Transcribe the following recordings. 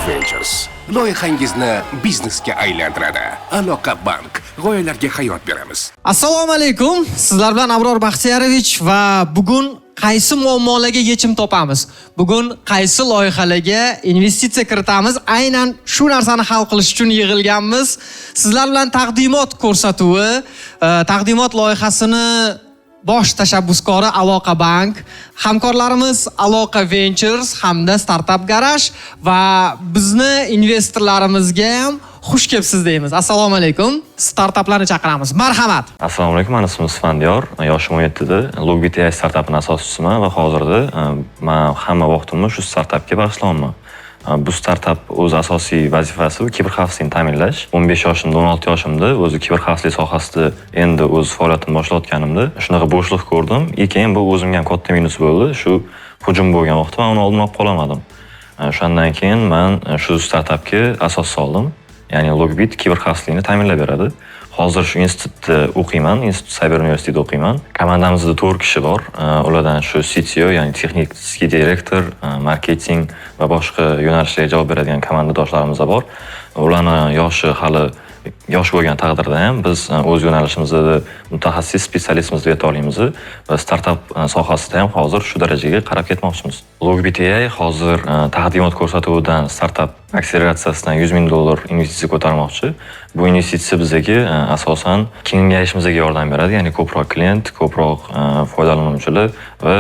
Ventures loyihangizni biznesga aylantiradi. Aloqa bank, g'oyalarga hayot beramiz. Assalomu alaykum. Sizlar bilan Abror Baxtiyarovich va bugun qaysi muammolarga yechim topamiz? Bugun qaysi loyihalarga investitsiya kiritamiz? Aynan shu narsani hal qilish uchun yig'ilganmiz. Sizlar bilan taqdimot ko'rsatuvi, taqdimot loyihasini bosh tashabbuskori Aloqa Bank, hamkorlarimiz Aloqa Ventures hamda Startup Garage va bizni investorlarimizga ham xush kelibsiz deymiz. Assalomu alaykum. Startuplarni chaqiramiz. Marhamat. Assalomu alaykum, mani ismim Isfandiyor, yoshim 17 da, Logbit AI startapini asoschisiman va hozirda men hamma vaqtimni shu startapga bag'ishlayapman. Bu startap o'z asosiy vazifasi bu kiberxavfsizlikni ta'minlash. 15 yoshimda, 16 yoshimda o'zi kiberxavfsizlik sohasida endi o'z faoliyatimni boshlayotganimda shunaqa bo'shliq ko'rdim. Keyin bu o'zimga ham katta minus bo'ldi. Shu hujum bo'lgan vaqtda men uni oldini olib qolamadim. O'shandan keyin men shu startapga asos soldim. Ya'ni Logbit kiberxavfsizlikni ta'minlab beradi. Hozir shu institutda o'qiyman, Institut Cyber Universityda o'qiyman. Komandamizda 4 kishi bor. Ulardan shu CTO, ya'ni texnik direktor, marketing va boshqa yo'nalishlarga javob beradigan komandadoshlarimiz bor. Ularni yoshi hali yosh bo'lgan taqdirda ham biz o'z yo'nalishimizda mutaxassis spetsialistmiz deb ayta olamiz va startap sohasida ham hozir shu darajaga qarab ketmoqchimiz. Logbit AI hozir taqdimot ko'rsatuvidan startap akseleratsiyasidan $100 000 investitsiya ko'tarmoqchi. Bu investitsiya bizga asosan kengayishimizga yordam beradi, ya'ni ko'proq klient, ko'proq foydalanuvchilar va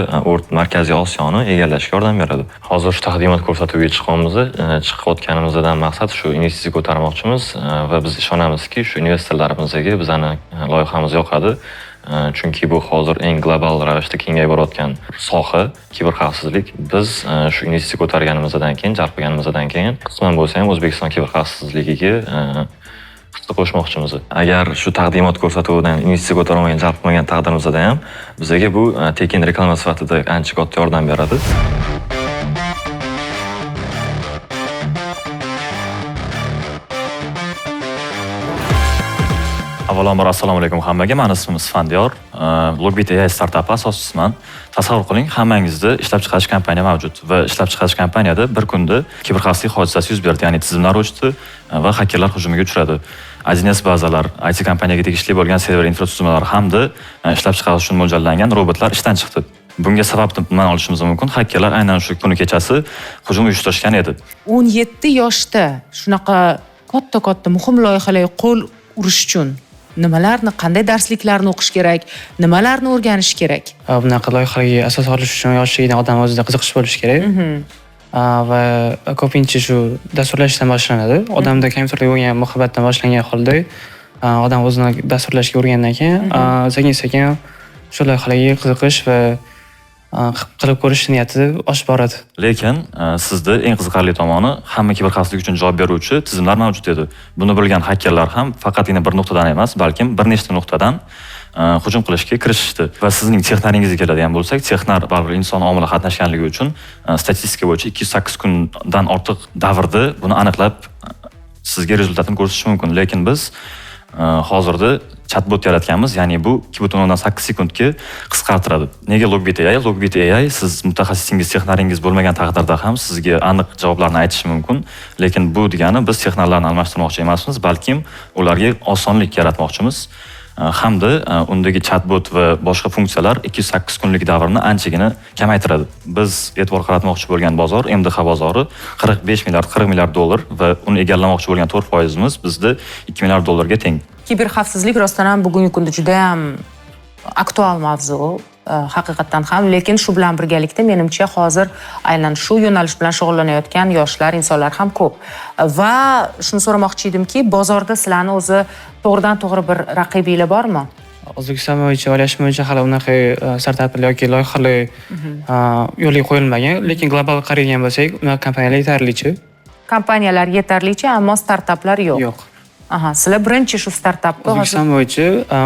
Markaziy Osiyoni egallashga yordam beradi. Hozir shu taqdimot ko'rsatuviga chiqayotganimizdan maqsad shu investitsiya ko'tarmoqchimiz va biz ishonamizki, shu investorlarimizga bizani loyihamiz yoqadi. Chunki bu hozir eng global ravishda kengayib borayotgan soha kiberxavfsizlik. Biz shu investitsiya ko'targanimizdan keyin, jalb qilganimizdan keyin qisman bo'lsa ham O'zbekiston kiberxavfsizligiga hissa qo'shmoqchimiz. Agar shu taqdimot ko'rsatuvidan investitsiya ko'tara olmagan, jalb qilmagan taqdirimizda ham bizga bu tekin reklama sifatida ancha katta yordam beradi. Avvalambor assalomu alaykum hammaga. Mani ismim Isfandiyor. Logbit AI startapi asoschisiman. Tasavvur qiling, hammangizda ishlab chiqarish kompaniya mavjud va ishlab chiqarish kompaniyada bir kunda kiberxavfsizlik hodisasi yuz berdi, ya'ni tizimlar o'chdi va xakerlar hujumiga uchradi. 1С bazalar, IT kompaniyaga tegishli bo'lgan server infratuzilmalari hamda ishlab chiqarish uchun mo'ljallangan robotlar ishdan chiqdi. Bunga sabab deb nimani olishimiz mumkin? Xakerlar aynan shu kuni kechasi hujum uyushtirishgan edi. 17 yoshda shunaqa katta-katta muhim loyihalarga qo'l urish uchun nimalarni, qanday darsliklarni o'qish kerak, nimalarni o'rganish kerak? Bunaqa loyihalarga asos olish uchun yoshligidan odam o'zida qiziqish bo'lishi kerak. Va ko'pincha shu dasturlashdan boshlanadi. Odamda kompyuterga bo'lgan muhabbatdan boshlangan holda, odam o'zini dasturlashga o'rgandan keyin, sekin-sekin shu loyihalarga qiziqish va qilib ko'rish niyati oshib boradi. Lekin sizda eng qiziqarli tomoni hamma kiberxavfsizlik uchun javob beruvchi tizimlar mavjud edi. Buni bilgan xakerlar ham faqatgina bir nuqtadan emas, balkim bir nechta nuqtadan hujum qilishga kirishishdi. Va sizning texnaringizga keladigan bo'lsak, texnar baribir inson omili qatnashganligi uchun statistika bo'yicha 208 kundan ortiq davrda buni aniqlab sizga rezultatini ko'rsatish mumkin. Lekin biz hozirda chatbot yaratganmiz, ya'ni bu 2,8 sekundga qisqartiradi. Nega Logbit AI? Logbit AI siz mutaxassisingiz, texnaringiz bo'lmagan taqdirda ham sizga aniq javoblarni aytishi mumkin. Lekin bu degani biz texnarlarni almashtirmoqchi emasmiz, balkim ularga osonlik yaratmoqchimiz. Hamda undagi chatbot va boshqa funksiyalar 208 kunlik davrni anchagina kamaytiradi. Biz e'tibor qaratmoqchi bo'lgan bozor MDH bozori 45 milliard, 40 milliard dollar va uni egallamoqchi bo'lgan 4%imiz bizda 2 milliard dollarga teng. Kiberxavfsizlik rostdan ham bugungi kunda juda ham aktual mavzu, haqiqatdan ham, lekin shu bilan birgalikda menimcha hozir aynan shu yo'nalish bilan shug'ullanayotgan yoshlar, insonlar ham ko'p. Va shuni so'ramoqchi edimki, bozorda sizlarni o'zi to'g'ridan to'g'ri bir raqibinglar bormi? O'zbekiston bo'yicha, o'ylashim bo'yicha hali unaqa startaplar yoki loyihalar yo'lga qo'yilmagan, lekin global qaraydigan bo'lsak, unaqa kompaniyalar yetarlicha. Kompaniyalar yetarlicha, ammo startaplar yo'q. Yo'q. Aha, sizlar birinchi shu startapni hozir O'zbekiston bo'yicha,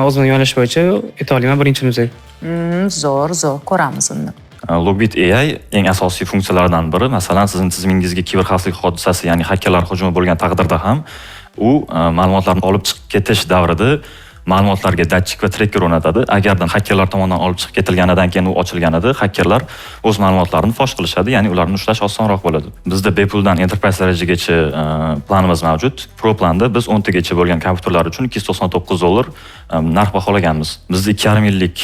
o'zimning yo'nalish bo'yicha ayta olaman birinchimiz. Zo'r, zo'r, ko'ramiz unda. Logbit AI eng asosiy funksiyalaridan biri, masalan, sizning tizimingizga kiberxavfsizlik hodisasi, ya'ni xakerlar hujumi bo'lgan taqdirda ham u ma'lumotlarni olib chiqib ketish davrida Ma'lumotlarga datchik va trekker o'rnatadi. Agarda xakerlar tomonidan olib chiqib ketilganidan keyin u ochilganida xakerlar o'z ma'lumotlarini fosh qilishadi, ya'ni ularni ushlash osonroq bo'ladi. Bizda bepuldan enterprise darajagacha planimiz mavjud. Pro planda biz 10 tagacha bo'lgan kompyuterlar uchun $299 narx baholaganmiz. Bizda 2,5 yillik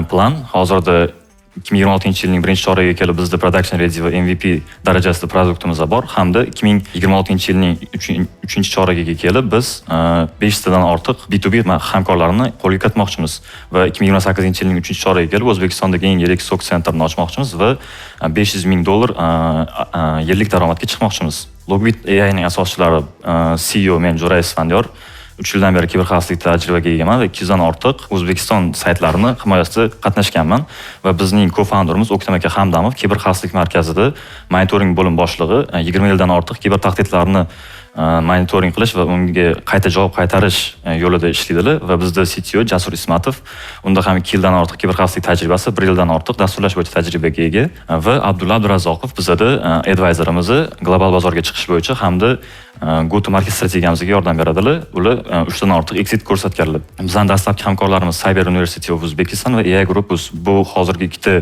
plan hozirda 2026-yilning birinchi choragiga kelib bizda production ready va MVP darajasida produktimiz bor hamda 2026-yilning 3-choragiga kelib biz 5 tadan ortiq B2B hamkorlarni qo'lga kiritmoqchimiz va 2028-yilning 3-choragiga kelib O'zbekistondagi eng yirik SOC centerni ochmoqchimiz va $500 ming yillik daromadga chiqmoqchimiz. Logbit AI'ning asoschilari CEO men Jo'rayev Isfandiyor 3 yildan beri kiberxavfsizlik tajribaga egaman va 200 dan ortiq O'zbekiston saytlarini himoyasida qatnashganman va bizning co-founderimiz O'ktam aka Hamdamov kiberxavfsizlik markazida monitoring bo'lim boshlig'i, 20 yildan ortiq kiber tahdidlarni monitoring qilish va unga qayta javob qaytarish yo'lida ishlaydilar va bizda CTO Jasur Ismatov, unda ham 2 yildan ortiq kiberxavfsizlik tajribasi, 1 yildan ortiq dasturlash bo'yicha tajribaga ega va Abdulla Abdurazzoqov bizada advisorimiz global bozorga chiqish bo'yicha hamda go to market strategiyamizga yordam beradilar. Ular 3 dan ortiq exit ko'rsatganlar. Bizning dastlabki hamkorlarimiz Cyber University of Uzbekistan va AI Group. Bu hozirgi ikkita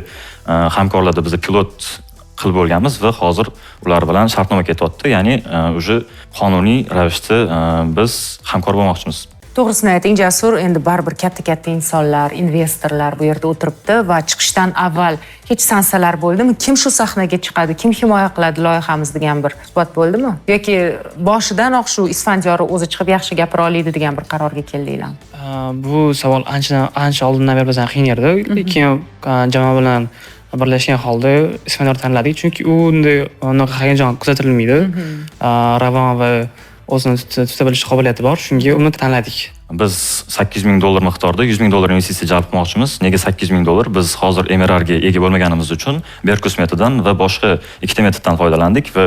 hamkorlarda biz pilot qilib bo'lganmiz va hozir ular bilan shartnoma ketyapti. Ya'ni уже qonuniy ravishda biz hamkor bo'lmoqchimiz. To'g'risini ayting, Jasur, endi baribir katta-katta insonlar, investorlar bu yerda o'tiribdi va chiqishdan avval hech sansalar bo'ldimi? Kim shu sahnaga chiqadi, kim himoya qiladi loyihamiz degan bir suhbat bo'ldimi? Yoki boshidanoq shu Isfandiyor o'zi chiqib yaxshi gapira oladi degan bir qarorga keldinglarmi? Bu savol ancha oldindan beri bizani qiynardi. Lekin jamoa bilan birlashgan holda Isfandiyor tanladik, chunki u unday unaqa hayajon kuzatilmaydi. Ravon va o'zini tuta bilish qobiliyati bor, shunga uni tanladik. Biz $800 ming miqdorida $100 ming investitsiya jalb qilmoqchimiz. Nega $800 ming? Biz hozir MRR ga ega bo'lmaganimiz uchun Berkus metodidan va boshqa ikkita metoddan foydalandik va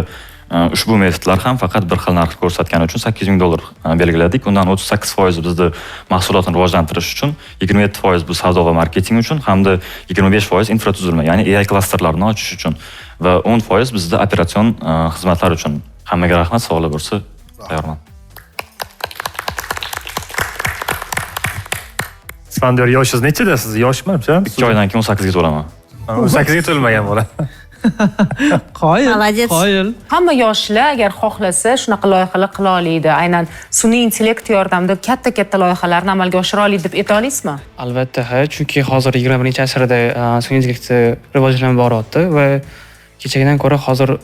ushbu metodlar ham faqat bir xil narx ko'rsatgani uchun $800 ming belgiladik. Undan 38% bizda mahsulotni rivojlantirish uchun, 27% bu savdo va marketing uchun hamda 25% infratuzilma, ya'ni AI klasterlarini ochish uchun va 10% bizda operatsion xizmatlar uchun. Hammaga rahmat, savollar bo'lsa tayyorman. Isfandiyor, yoshingiz nechida siz? Yoshmi? 2 oydan keyin 18 ga to'laman. 18 ga to'lmagan bola. Qoyil. Молодец. Qoyil. Hamma yoshlar agar xohlasa shunaqa loyihalar qila oladi. Aynan sun'iy intellekt yordamida katta-katta loyihalarni amalga oshira oladi deb ayta olasizmi? Albatta, ha, chunki hozir 21-asrda sun'iy intellekt rivojlanib boryapti va kechagidan ko'ra hozir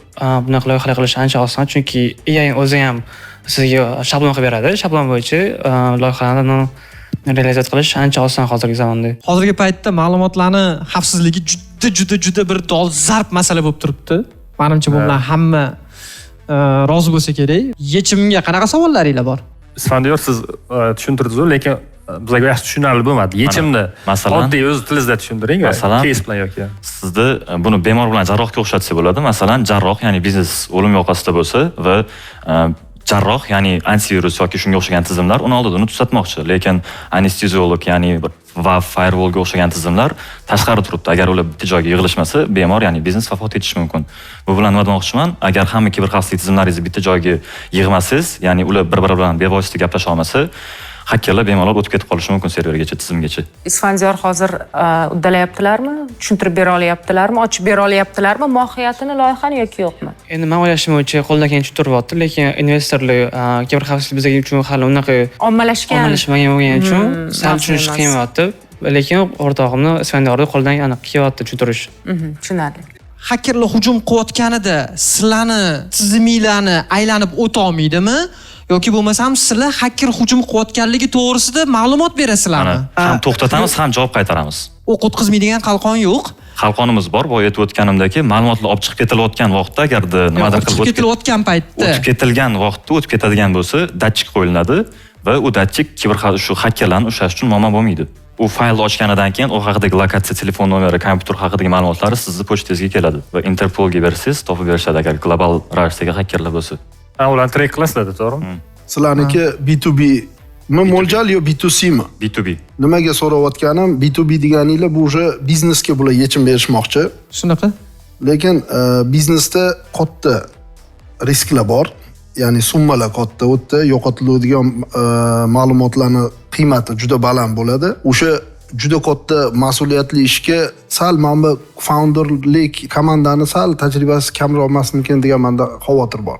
bunaqa loyihalar qilish ancha oson, chunki AI o'zi ham sizga shablon qilib beradi. Shablon bo'yicha loyihalarni realizatsiya qilish ancha oson hozirgi zamonda. Hozirgi paytda ma'lumotlarni xavfsizligi juda juda juda bir dolzarb masala bo'lib turibdi. Menimcha bu bilan hamma rozi bo'lsa kerak. Yechimga qanaqa savollaringlar bor? Isfandiyor, siz tushuntirdingiz, lekin bizlarga yaxshi tushunarli bo'lmadi. Yechimni oddiy o'z tilingizda tushuntiring, case bilan yoki. Sizda buni bemor bilan jarrohga o'xshatsa bo'ladi. Masalan, jarroh, ya'ni biznes o'lim yoqasida bo'lsa va jarroh, ya'ni antivirus yoki shunga o'xshagan tizimlar uni oldida uni tuzatmoqchi, lekin anesteziolog, ya'ni bir va firewallga o'xshagan tizimlar tashqari turibdi. Agar ular bitta joyga yig'ilishmasa, bemor, ya'ni biznes vafot etishi mumkin. Bu bilan nima demoqchiman? Agar hamma kiberxavfsizlik tizimlaringizni bitta joyga yig'masangiz, ya'ni ular bir-biri bilan bevosita gaplasha olmasa, xakerlar bemalol o'tib ketib qolishi mumkin servergacha, tizimgacha. Isfandiyor hozir uddalayaptilarmi? Tushuntirib bera olyaptilarmi? Ochib bera olyaptilarmi mohiyatini, loyihani yoki yo'qmi? Endi men o'ylashim bo'yicha qo'ldan kelgancha tushuntiryapti, lekin investorlar kiberxavfsizlik bizga uchun hali unaqa ommalashgan, ommalashmagan bo'lgani uchun sal tushunish qiyin bo'lyapti. Lekin o'rtog'imni Isfandiyorni qo'ldan aniq kelyapti tushuntirish. Tushunarli. Xakerlar hujum qilayotganida sizlarni tiziminglarni aylanib o'ta olmaydimi? Yoki bo'lmasam sizlar xaker hujum qilayotganligi to'g'risida ma'lumot berasizlarmi? Ham to'xtatamiz, ham javob qaytaramiz. O'q o'tkazmaydigan qalqon yo'q. Qalqonimiz bor. Boya aytib o'tganimdaki, ma'lumotlar olib chiqib ketilayotgan vaqtda agarda nimadir qilib o'tib ketilayotgan paytda, o'tib ketilgan vaqtda o'tib ketadigan bo'lsa, datchik qo'yiladi va u datchik kiber shu xakerlarni ushlash uchun muammo bo'lmaydi. U faylni ochganidan keyin u haqidagi lokatsiya, telefon nomeri, kompyuter haqidagi ma'lumotlari sizni pochtangizga keladi va Interpolga bersangiz topib berishadi agar global ravishdagi xakerlar bo'lsa. Ha, ularni trek qilasizlar, to'g'rimi? Sizlarniki B2B mi mo'ljal yo B2C mi? B2B. Nimaga so'rayotganim, B2B deganinglar bu уже biznesga bular yechim berishmoqchi. Shunaqa. Lekin biznesda katta risklar bor. Ya'ni summalar katta, u yerda yo'qotiladigan ma'lumotlarni Qiymati juda baland bo'ladi. O'sha juda katta mas'uliyatli ishga sal mana bu founderlik komandani sal tajribasi kamroq emasmikin degan menda xavotir bor.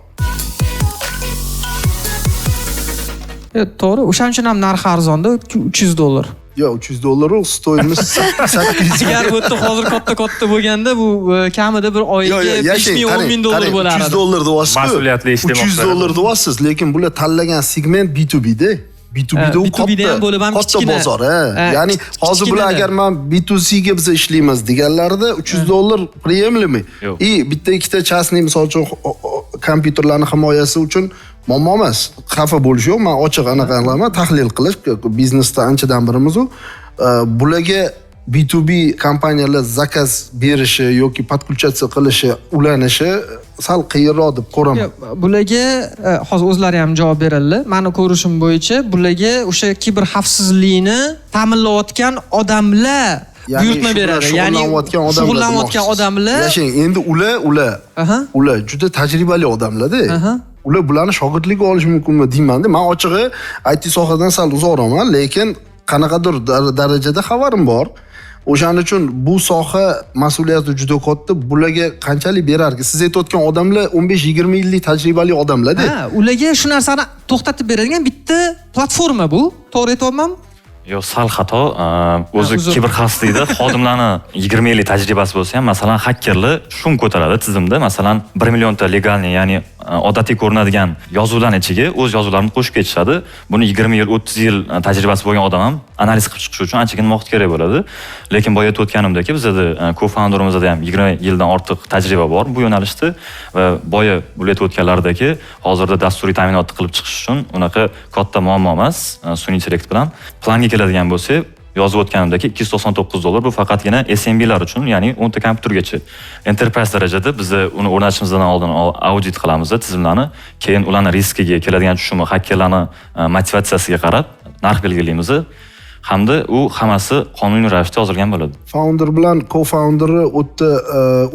To'g'ri, o'shaning uchun ham narxi arzonda, $300. Yo'q, $300 u стоимость 800. Agar bu yerda hozir katta-katta bo'lganda bu kamida bir oyiga 5 ming, 10 ming dollar bo'lardi. $300 deyapsiz-ku. Mas'uliyatli ish demoqchi. $300 deyapsiz, lekin bular tanlagan segment B2B da. B2B'da u katta bozor, ha. Ya'ni hozir bular agar men B2C ga biz ishlaymiz deganlarida $300 приемлемый. И bitta ikkita частный misol uchun kompyuterlarni himoyasi uchun muammo emas. Xafa bo'lish yo'q, men ochiq anaqa qilaman, tahlil qilish biznesda anchadan birimiz u. Bularga B2B kompaniyalar zakaz berishi yoki podключаться qilishi, ulanishi sal qiyinroq deb ko'raman. Bularga hozir o'zlari ham javob beradilar. Meni ko'rishim bo'yicha bularga o'sha kiber xavfsizlikni ta'minlayotgan odamlar buyurtma beradi. Ya'ni shug'ullanayotgan odamlar. Yashang, endi ular juda tajribali odamlar-da. Ular bularni shogirdlikka olish mumkinmi deyman-da. Men ochig'i IT sohadan sal uzoqroqman, lekin qanaqadir darajada xabarim bor. O'shaning uchun bu soha mas'uliyati juda katta. Bularga qanchalik berarki? Siz aytayotgan odamlar 15-20 yillik tajribali odamlar-da. Ha, ularga shu narsani to'xtatib beradigan bitta platforma bu. To'g'ri aytyapmanmi? Yo'q, sal xato. O'zi kiber xavfsizlikda xodimlarni 20 yillik tajribasi bo'lsa ham, masalan, xakerlar shum ko'taradi tizimda. Masalan, 1 millionta legalni, ya'ni odatiy ko'rinadigan yozuvlarning ichiga o'z yozuvlarini qo'shib ketishadi. Buni 20 yil, 30 yil tajribasi bo'lgan odam ham analiz qilib chiqish uchun anchagina vaqt kerak bo'ladi. Lekin boya aytib o'tganimdek, bizda co-founderimizda ham 20 yildan ortiq tajriba bor bu yo'nalishda va boya ular aytib o'tganlaridek, hozirda dasturiy ta'minotni qilib chiqish uchun unaqa katta muammo emas, sun'iy intellekt bilan. Planga keladigan bo'lsak, yozib o'tganimdek $299 bu faqatgina SMBlar uchun, ya'ni 10 ta kompyutergacha. Enterprise darajada biz uni o'rnatishimizdan oldin audit qilamiz tizimlarni, keyin ularning riskiga keladigan tushumi, xakerlarning motivatsiyasiga qarab narx belgilaymiz hamda u hammasi qonuniy ravishda yozilgan bo'ladi. Founder bilan co-founderni o'tda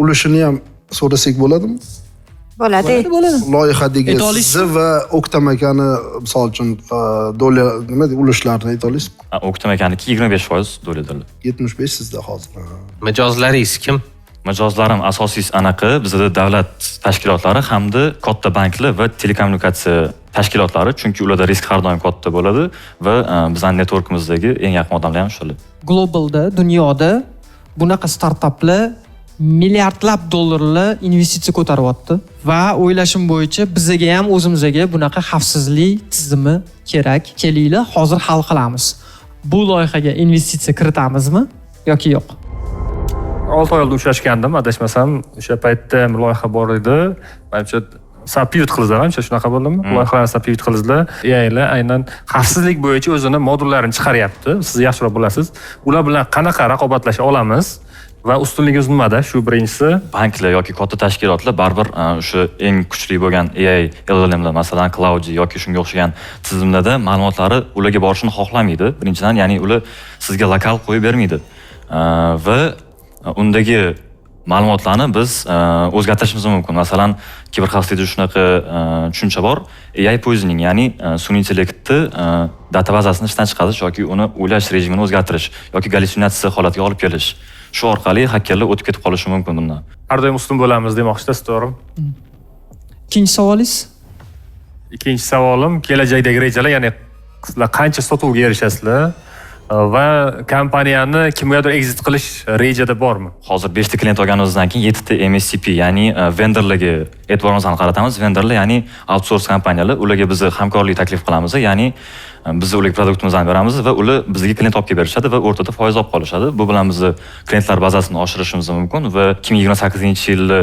ulushini ham so'rasak bo'ladimi? Bo'ladi. Bo'ladi. Loyihadagi sizni va O'ktam akani misol uchun dolya nima deydi, ulushlarni ayta olasizmi? O'ktam akaniki 25% dolyadir. 75 sizda hozir. Mijozlaringiz kim? Mijozlarim asosiy anaqa bizda davlat tashkilotlari hamda katta banklar va telekommunikatsiya tashkilotlari, chunki ularda risk har doim katta bo'ladi va bizning networkimizdagi eng yaqin odamlar ham shular. Globalda, dunyoda bunaqa startaplar milliardlab dollarlar investitsiya ko'taryapti va o'ylashim bo'yicha bizga ham o'zimizga bunaqa xavfsizlik tizimi kerak. Kelinglar, hozir hal qilamiz. Bu loyihaga investitsiya kiritamizmi yoki yo'q? 6 oy oldin uchrashgandim, adashmasam, o'sha paytda ham loyiha bor edi. Manimcha pivot qildilar, manimcha shunaqa bo'ldimi? Loyihalarni pivot qildilar. AIlar aynan xavfsizlik bo'yicha o'zini modullarini chiqaryapti. Siz yaxshiroq bilasiz. Ular bilan qanaqa raqobatlasha olamiz va ustunligimiz nimada? Shu birinchisi. Banklar yoki katta tashkilotlar baribir o'sha eng kuchli bo'lgan AI LLMlar, masalan, Cloud yoki shunga o'xshagan tizimlarda ma'lumotlari ularga borishini xohlamaydi. Birinchidan, ya'ni ular sizga lokal qo'yib bermaydi. Va undagi ma'lumotlarni biz o'zgartirishimiz mumkin. Masalan, kiber xavfsizlikda shunaqa tushuncha bor. AI poisoning, ya'ni sun'iy intellektni databazasini ishdan chiqarish yoki uni o'ylash rejimini o'zgartirish yoki gallyutsinatsiya holatiga olib kelish. Shu orqali xakerlar o'tib ketib qolishi mumkin bundan. Har doim ustun bo'lamiz demoqchisiz, to'g'rimi? Ikkinchi savolingiz? Ikkinchi savolim kelajakdagi rejalar, ya'ni sizlar qancha sotuvga erishasizlar va kompaniyani kimgadir exit qilish rejada bormi? Hozir 5 ta klient olganimizdan keyin 7 ta MSP, ya'ni vendorlarga e'tiborimizni qaratamiz. Vendorlar, ya'ni outsource kompaniyalar, ularga biz hamkorlik taklif qilamiz, ya'ni biz ularga produktimizni beramiz va ular bizga klient olib kelib berishadi va o'rtada foiz olib qolishadi. Bu bilan biz klientlar bazasini oshirishimiz mumkin va 2028-yilni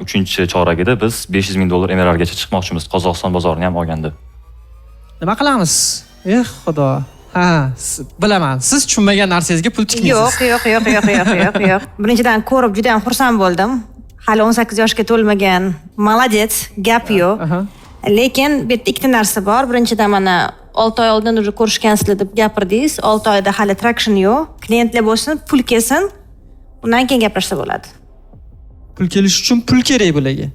3-choragida biz $500 ming MRRgacha chiqmoqchimiz, Qozog'iston bozorini ham olganda. Nima qilamiz? Eh, Xudo. Ha, bilaman. Siz tushunmagan narsangizga pul tikmaysiz. Yo'q. Birinchidan ko'rib juda ham xursand bo'ldim. Hali 18 yoshga to'lmagan. Молодец, gap yo'q. Lekin bu yerda ikkita narsa bor. Birinchidan mana 6 oy oldin уже ko'rishgansizlar deb gapirdingiz. 6 oyda hali traction yo'q. Klientlar bo'lsin, pul kelsin. Undan keyin gaplashsa bo'ladi. Pul kelish uchun pul kerak bularga.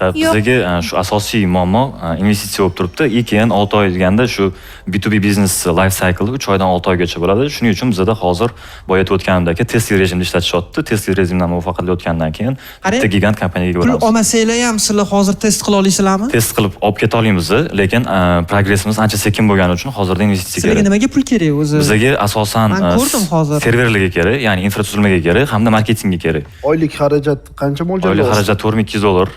Bizdagi shu asosiy muammo investitsiya bo'lib turibdi. И keyin 6 oy deganda shu B2B biznes life cycle 3 oydan 6 oygacha bo'ladi. Shuning uchun bizada hozir boya aytib o'tganimdek testli rejimda ishlatishyapti. Testli rejimdan muvaffaqiyatli o'tgandan keyin bitta gigant kompaniyaga Pul o'tamiz. olmasanglar ham sizlar hozir test qila olasizlarmi? Test qilib olib keta olamiz, lekin progressimiz ancha sekin bo'lgani uchun hozirda investitsiya Sizlarga kerak. nimaga pul kerak o'zi? Bizga asosan Men ko'rdim hozir. serverlarga kerak, ya'ni infratuzilmaga kerak hamda marketingga kerak. Oylik xarajat qancha mo'ljallayapsiz? Oylik xarajat $4200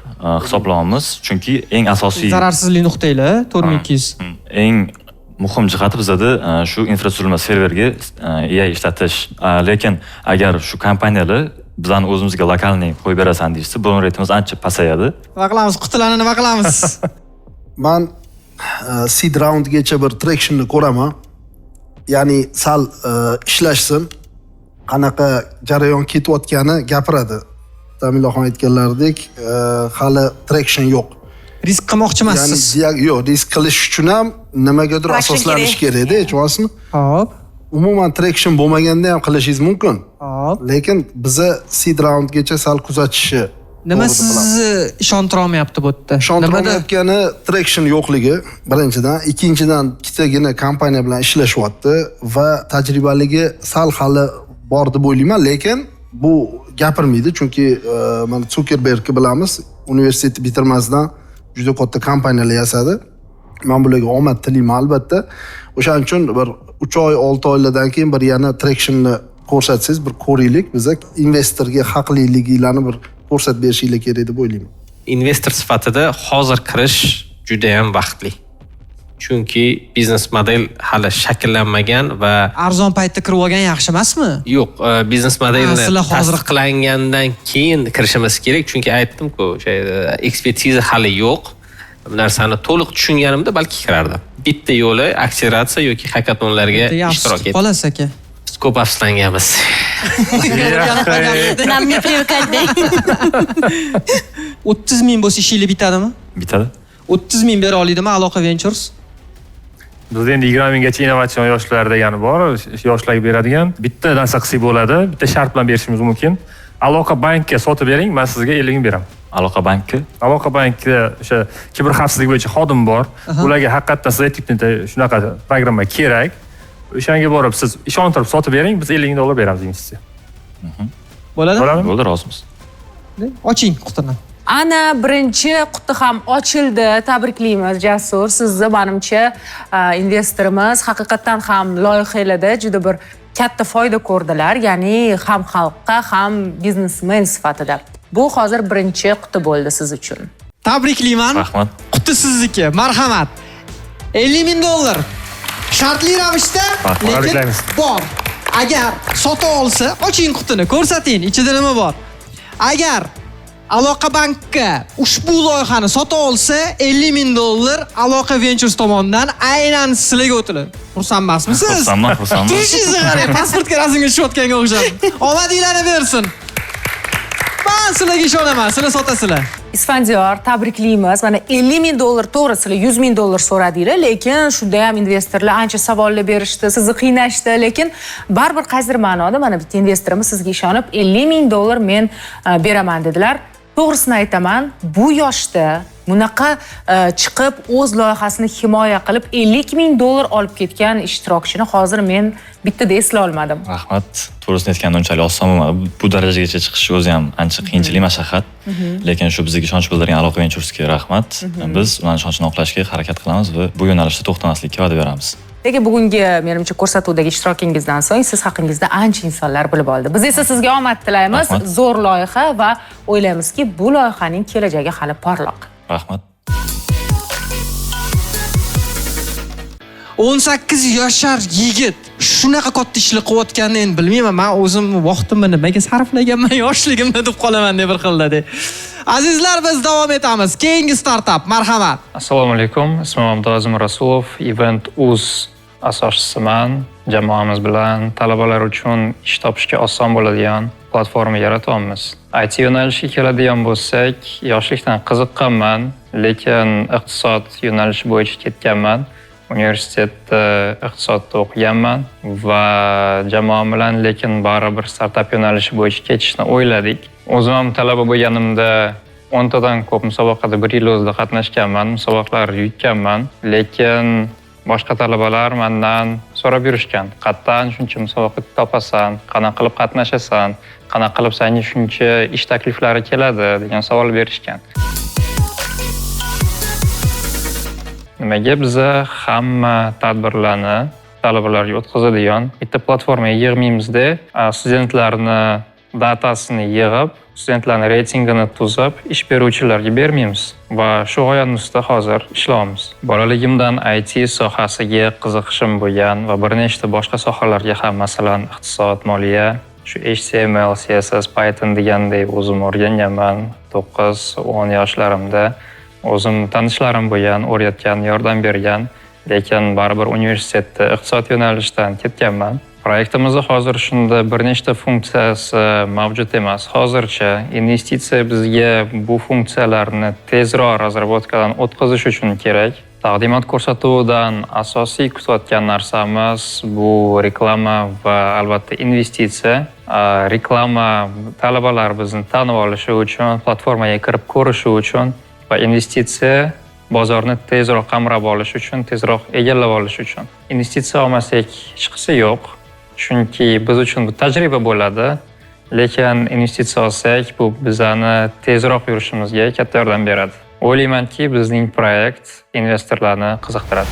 hisoblayapmiz, chunki eng asosiy Zararsizlik nuqtanglar 4200. Eng muhim jihati bizada shu infratuzilma serverga AI ishlatish. Lekin agar shu kompaniyalar bizani o'zimizga lokalniy qo'yib berasan deyishsa, burn rateimiz ancha pasayadi. Nima qilamiz? Qutilarni nima qilamiz? Man seed roundgacha bir tractionni ko'raman. Ya'ni sal ishlashsin, qanaqa jarayon ketayotgani gapiradi. Tamilaxon aytganlaridek, hali traction yo'q. Risk qilmoqchi emassiz. Ya'ni yo'q, risk qilish uchun ham nimagadir asoslanish kerak-da, tushunyapsizmi? Xo'p. Umuman traction bo'lmaganda ham qilishingiz mumkin. Xo'p. Lekin biza seed roundgacha sal kuzatishi. Nima sizni ishontira olmayapti bu yerda? Ishontirmayotgani traction yo'qligi birinchidan, ikkinchidan ikkitagina kompaniya bilan ishlashyapti va tajribaligi sal hali bor deb o'ylayman, lekin bu gapirmaydi, chunki mana Zuckerbergni bilamiz, universitetni bitirmasdan juda katta kompaniyalar yasadi. Men bularga omad tilayman albatta. O'shaning uchun bir 3 oy, 6 oylardan keyin bir yana tractionni ko'rsatsangiz, bir ko'raylik, biza investorga haqliliginglarni bir ko'rsatib berishinglar kerak deb o'ylayman. Investor sifatida hozir kirish juda ham vaqtli. Chunki biznes model hali shakllanmagan va arzon paytda kirib olgan yaxshi emasmi? Yo'q, biznes modelni tasdiqlangandan keyin kirishimiz kerak, chunki aytdim-ku, o'sha ekspertiza hali yo'q. Bu narsani to'liq tushunganimda balki kirardim. Bitta yo'li akseleratsiya yoki hakatonlarga ishtirok etish. Qolasiz aka. Biz ko'p afsuslanganmiz. Нам не привыкать. 30 ming bo'lsa ishinglar bitadimi? Bitadi. 30 ming bera oladimi Aloqa Ventures? Bizda endi 20 minggacha innovatsion yoshlar degani bor, yoshlarga beradigan. Bitta narsa qilsak bo'ladi, bitta shart bilan berishimiz mumkin. Aloqa bankka sotib bering, men sizga 50 ming beraman. Aloqa bankka? Aloqa bankda o'sha kiber xavfsizlik bo'yicha xodim bor. Ularga haqiqatdan siz aytib shunaqa programma kerak. O'shanga borib siz ishontirib sotib bering, biz $50 ming beramiz investitsiya. Bo'ladimi? Bo'ladimi? Bo'ldi, rozimiz. Oching qutini. Ana birinchi quti ham ochildi. Tabriklaymiz Jasur, sizni menimcha investorimiz haqiqatdan ham loyihalarda juda bir katta foyda ko'rdilar, ya'ni ham xalqqa, ham biznesmen sifatida. Bu hozir birinchi quti bo'ldi siz uchun. Tabriklayman. Rahmat. Quti sizniki. Marhamat. $50 ming. Shartli ravishda, lekin bor. Agar sota olsa, oching qutini, ko'rsating, ichida nima bor. Agar Aloqa bankka ushbu loyihani sota olsa, $50 ming Aloqa Ventures tomonidan aynan sizlarga o'tiladi. Xursand emasmisiz? Xursandman, xursandman. Turishingizni qarang, pasportga rasmga tushayotganga o'xshab. Omadinglarni bersin. Men sizlarga ishonaman, sizlar sotasizlar. Isfandiyor, tabriklaymiz. Mana $50 ming to'g'ri, sizlar $100 ming so'radinglar, lekin shunda ham investorlar ancha savollar berishdi, sizni qiynashdi, lekin baribir qaysidir ma'noda mana bitta investorimiz sizga ishonib $50 ming men beraman dedilar. To'g'risini aytaman, bu yoshda bunaqa chiqib o'z loyihasini himoya qilib $50 ming olib ketgan ishtirokchini hozir men bittada esla olmadim. Rahmat. To'g'risini aytganda unchalik oson bo'lmadi. Bu darajagacha chiqish o'zi ham ancha qiyinchilik, mashaqqat. Lekin shu bizga ishonch bildirgan Aloqa Venturesga rahmat. Biz ularning ishonchini oqlashga harakat qilamiz va bu yo'nalishda to'xtamaslikka va'da beramiz. Lekin bugungi menimcha ko'rsatuvdagi ishtirokingizdan so'ng siz haqingizda ancha insonlar bilib oldi. Biz esa sizga omad tilaymiz. Zo'r loyiha va o'ylaymizki, bu loyihaning kelajagi hali porloq. Rahmat. 18 yashar yigit shunaqa katta ishlar qilayotganini endi bilmayman. Men o'zim vaqtimni nimaga sarflaganman yoshligimda deb qolaman deb bir xilda. Azizlar, biz davom etamiz. Keyingi startap, marhamat. Assalomu alaykum. Ismim Abdulazim Rasulov, Event Uz asoschisiman. Jamoamiz bilan talabalar uchun ish topishga oson bo'ladigan platforma yaratyapmiz. IT yo'nalishiga keladigan bo'lsak, yoshlikdan qiziqqanman, lekin iqtisod yo'nalishi bo'yicha ketganman. Universitetda iqtisodda o'qiganman va jamoam bilan lekin baribir startap yo'nalishi bo'yicha ketishni o'yladik. O'zim ham talaba bo'lganimda 10 tadan ko'p musobaqada bir yil o'zida qatnashganman, musobaqalar yutganman, lekin boshqa talabalar mendan so'rab yurishgan. Qayerdan shuncha musobaqa topasan, qanaqa qilib qatnashasan, qanaqa qilib senga shuncha ish takliflari keladi degan savol berishgan. Nimaga biza hamma tadbirlarni talabalarga o'tkazadigan bitta platformaga yig'maymizda, studentlarni datasini yig'ib, studentlarning reytingini tuzib, ish beruvchilarga bermaymiz va shu g'oyani ustida hozir ishlayapmiz. Bolaligimdan IT sohasiga qiziqishim bo'lgan va bir nechta boshqa sohalarga ham, masalan, iqtisod, moliya, shu HTML, CSS, Python degandek o'zim o'rganganman. 9-10 yoshlarimda o'zim tanishlarim bo'lgan, o'rgatgan, yordam bergan, lekin baribir universitetda iqtisod yo'nalishidan ketganman. Proyektimizda hozir shunda bir nechta funksiyasi mavjud emas. Hozircha investitsiya bizga bu funksiyalarni tezroq razraботкаdan o'tkazish uchun kerak. Taqdimot ko'rsatuvidan asosiy kutayotgan narsamiz bu reklama va albatta investitsiya. Reklama talabalar bizni tanib olishi uchun, platformaga kirib ko'rishi uchun va investitsiya bozorni tezroq qamrab olish uchun, tezroq egallab olish uchun. Investitsiya olmasak hechqisi yo'q. Chunki biz uchun bu tajriba bo'ladi, lekin investitsiya olsak bu bizani tezroq yurishimizga katta yordam beradi. O'ylaymanki, bizning proyekt investorlarni qiziqtiradi.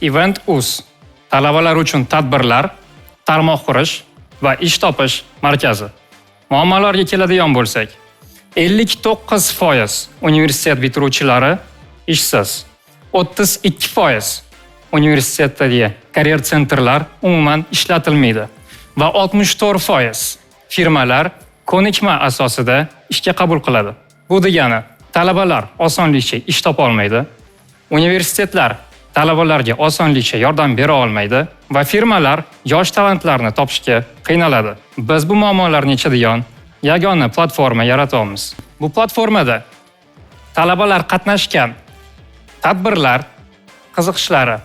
Event Uz talabalar uchun tadbirlar, tarmoq qurish va ish topish markazi. Muammolarga keladigan bo'lsak, 59% universitet bitiruvchilari ishsiz, 32% universitetdagi karyer sentrlar umuman ishlatilmaydi va 64% firmalar ko'nikma asosida ishga qabul qiladi. Bu degani talabalar osonlikcha ish topa olmaydi, universitetlar talabalarga osonlikcha yordam bera olmaydi va firmalar yosh talantlarni topishga qiynaladi. Biz bu muammolarni yechadigan yagona platforma yaratamiz. Bu platformada talabalar qatnashgan tadbirlar, qiziqishlari,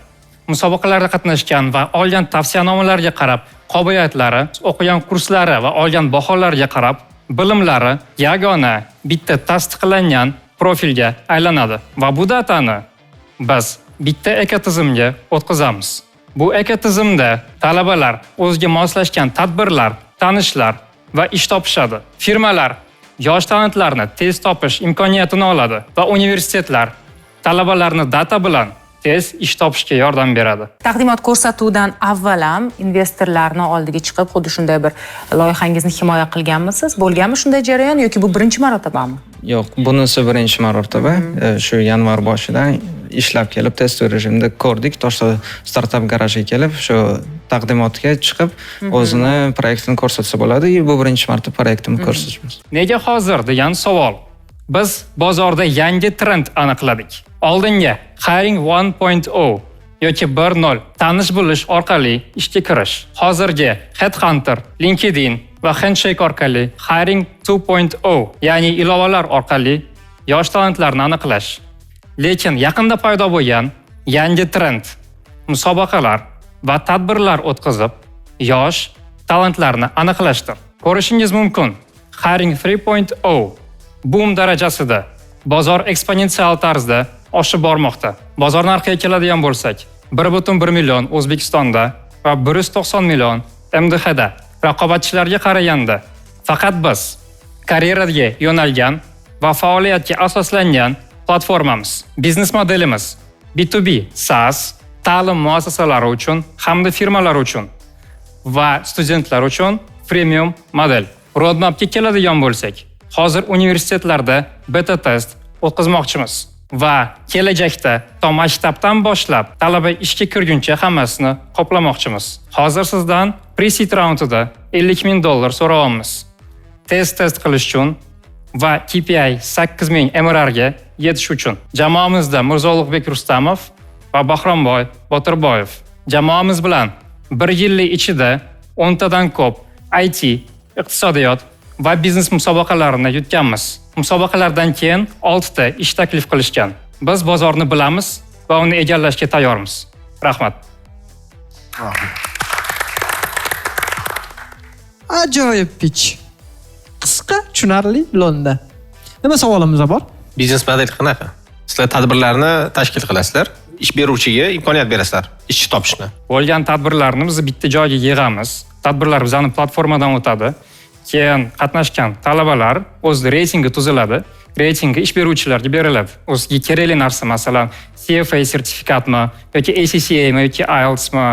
musobaqalarda qatnashgan va olgan tavsiyanomalarga qarab qobiliyatlari, o'qigan kurslari va olgan baholarga qarab bilimlari yagona bitta tasdiqlangan profilga aylanadi va bu datani biz bitta ekotizimga o'tkazamiz. Bu ekotizimda talabalar o'ziga moslashgan tadbirlar, tanishlar va ish topishadi. Firmalar yosh talantlarni tez topish imkoniyatini oladi va universitetlar talabalarni data bilan tez ish topishga yordam beradi. Taqdimot ko'rsatuvdan avval ham investorlarni oldiga chiqib, xuddi shunday bir loyihangizni himoya qilganmisiz? Bo'lganmi shunday jarayon yoki bu birinchi marotabami? Yo'q, bunisi birinchi marotaba. Shu yanvar boshidan ishlab kelib test rejimida ko'rdik. Toshda startap garajiga kelib, shu taqdimotga chiqib, o'zini proyektini ko'rsatsa bo'ladi. Bu birinchi marta proyektini ko'rsatishimiz. Nega hozir degan savol. Biz bozorda yangi trend aniqladik. Oldinga Hiring 1.0 yoki 1.0 tanish bilish orqali ishga kirish. Hozirgi Headhunter, LinkedIn va Handshake orqali Hiring 2.0, ya'ni ilovalar orqali yosh talantlarni aniqlash. Lekin yaqinda paydo bo'lgan yangi trend musobaqalar va tadbirlar o'tkazib, yosh talantlarni aniqlashdir. Ko'rishingiz mumkin, Hiring 3.0 boom darajasida bozor eksponensial tarzda oshib bormoqda. Bozor narxiga keladigan bo'lsak, 1.1 million O'zbekistonda va 190 million MDHda raqobatchilarga qaraganda faqat biz karyeraga yo'nalgan va faoliyatga asoslangan platformamiz. Biznes modelimiz B2B SaaS, ta'lim muassasalari uchun hamda firmalar uchun va studentlar uchun premium model. Roadmapga keladigan bo'lsak, hozir universitetlarda beta test o'tkazmoqchimiz va kelajakda to maktabdan boshlab talaba ishga kirguncha hammasini qoplamoqchimiz. Hozir sizdan pre-seed raundida $50,000 so'rayapmiz. Test qilish uchun va KPI 8000 MRR ga yetish uchun. Jamoamizda Mirzo Ulug'bek Rustamov va Bahromboy Botirboyev. Jamoamiz bilan bir yillik ichida 10 tadan ko'p IT, iqtisodiyot va biznes musobaqalarini yutganmiz. Musobaqalardan keyin 6 ta ish taklif qilishgan. Biz bozorni bilamiz va uni egallashga tayyormiz. Rahmat. Ajoyib pitch. Qisqa, tushunarli, lo'nda. Nima savolimiz bor? Biznes model qanaqa? Sizlar tadbirlarni tashkil qilasizlar, ish beruvchiga imkoniyat berasizlar ishchi topishni. Bo'lgan tadbirlarni biz bitta joyga yig'amiz. Tadbirlar bizning platformadan o'tadi. Keyin qatnashgan talabalar o'z reytingi tuziladi. Reytingi ish beruvchilarga beriladi. O'ziga kerakli narsa, masalan, CFA sertifikatmi yoki ACCAmi yoki IELTSmi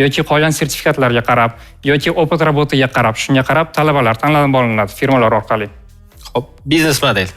yoki qolgan sertifikatlarga qarab yoki опыт работыga qarab, shunga qarab talabalar tanlanib olinadi firmalar orqali. Xo'p, biznes model.